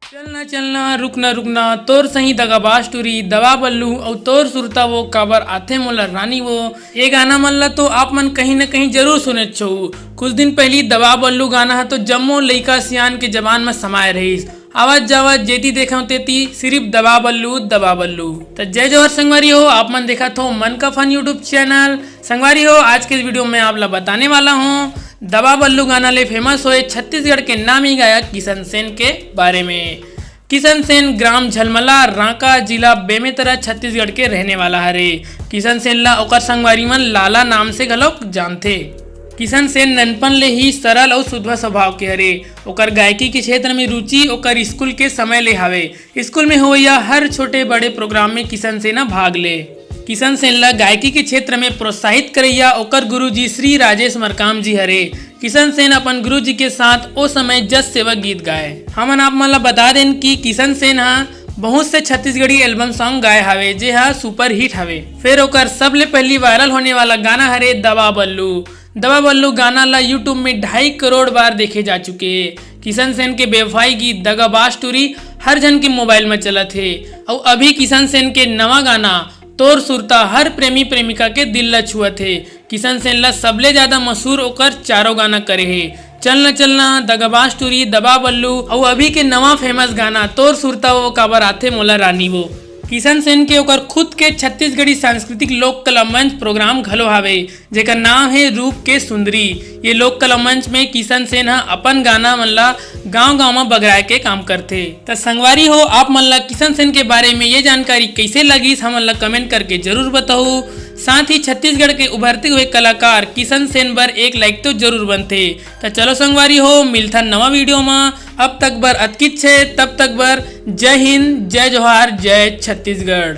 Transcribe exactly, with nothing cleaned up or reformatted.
चलना चलना, रुकना रुकना, तोर सही दगाबाज टूरी, दवा बल्लू अउ तोर सुरता वो, काबर आथे मोला रानी वो। ये गाना मन ला तो आप मन कहीं न कहीं जरूर सुनेच हो। कुछ दिन पहली दवा बल्लू गाना ह तो जम्मो लइका सियान के जबान म समाए रहिस। आवत जावत जेती देखव तेती सिर्फ दवा बल्लू, दवा बल्लू। त जय जोहार संगवारी हो, आप मन देखत हो मन का फन YouTube चैनल। संगवारी हो, आज के इस वीडियो में आप ला बताने वाला हूँ दवा बल्लू गाना ले फेमस होए छत्तीसगढ़ के नामी गायक किशन सेन के बारे में। किशन सेन ग्राम झलमला, रांका, जिला बेमेतरा, छत्तीसगढ़ के रहने वाला हरे। किशन सेन ला ओकर संगवारी मन लाला नाम से घलोक जानथे। किशन सेन ननपन ले ही सरल अउ सुधवा स्वभाव के हरे। ओकर गायकी के क्षेत्र में रुचि ओकर स्कूल के समय ले हावे। स्कूल में होवइया हर छोटे बड़े प्रोग्राम में किशन सेन ह भाग ले। किशन सेन ला गायकी के क्षेत्र में प्रोत्साहित करइया ओकर गुरुजी श्री राजेश मरकाम जी हरे। किशन सेन अपन गुरुजी के साथ ओ समय जस सेवा गीत गाए। हमन आप मन ला बता देन कि किशन सेन ह बहुत से छत्तीसगढ़ी एल्बम सॉन्ग गाए हावे, जे ह सुपर हिट हवे। फिर ओकर सबले पहली वायरल होने वाला गाना हरे दवा बल्लू। दवा बल्लू गाना ला YouTube में ढाई करोड़ बार देखे जा चुके हे। किशन सेन के बेवफाई गीत दगाबाज टूरी हर झन के मोबाइल में चलत हे। अउ अभी किशन सेन के नवा गाना तोर सुरता हर प्रेमी प्रेमिका के दिल ला छुअत हे। किशन सेन ला सबले ज्यादा मशहूर ओकर चारों गाना करे हे, चलना चलना, दगाबाज टूरी, दवा बल्लू, अउ अभी के नवा फेमस गाना तोर सुरता वो, काबर आथे मोला रानी वो। किशन सेन के ओकर खुद के छत्तीसगढ़ी सांस्कृतिक लोक कला मंच प्रोग्राम घलो हावे, जेकर नाम हे रूप के सुंदरी। ये लोक कला मंच में किशन सेन ह अपन गाना मन ला गांव-गांव म बगराए के काम करथे। त संगवारी हो, आप मन ला किशन सेन के बारे में ये जानकारी कइसे लगिस, हमन ला कमेंट करके जरूर बताहू। साथ ही छत्तीसगढ़ के उभरते हुए कलाकार किशन सेन बर एक लाइक तो जरूर बनथे। त चलो संगवारी हो, मिलथन नवा वीडियो म। अब तक बर अतकिच हे, तब तक बर जय हिंद, जय जोहार, जय छत्तीसगढ़।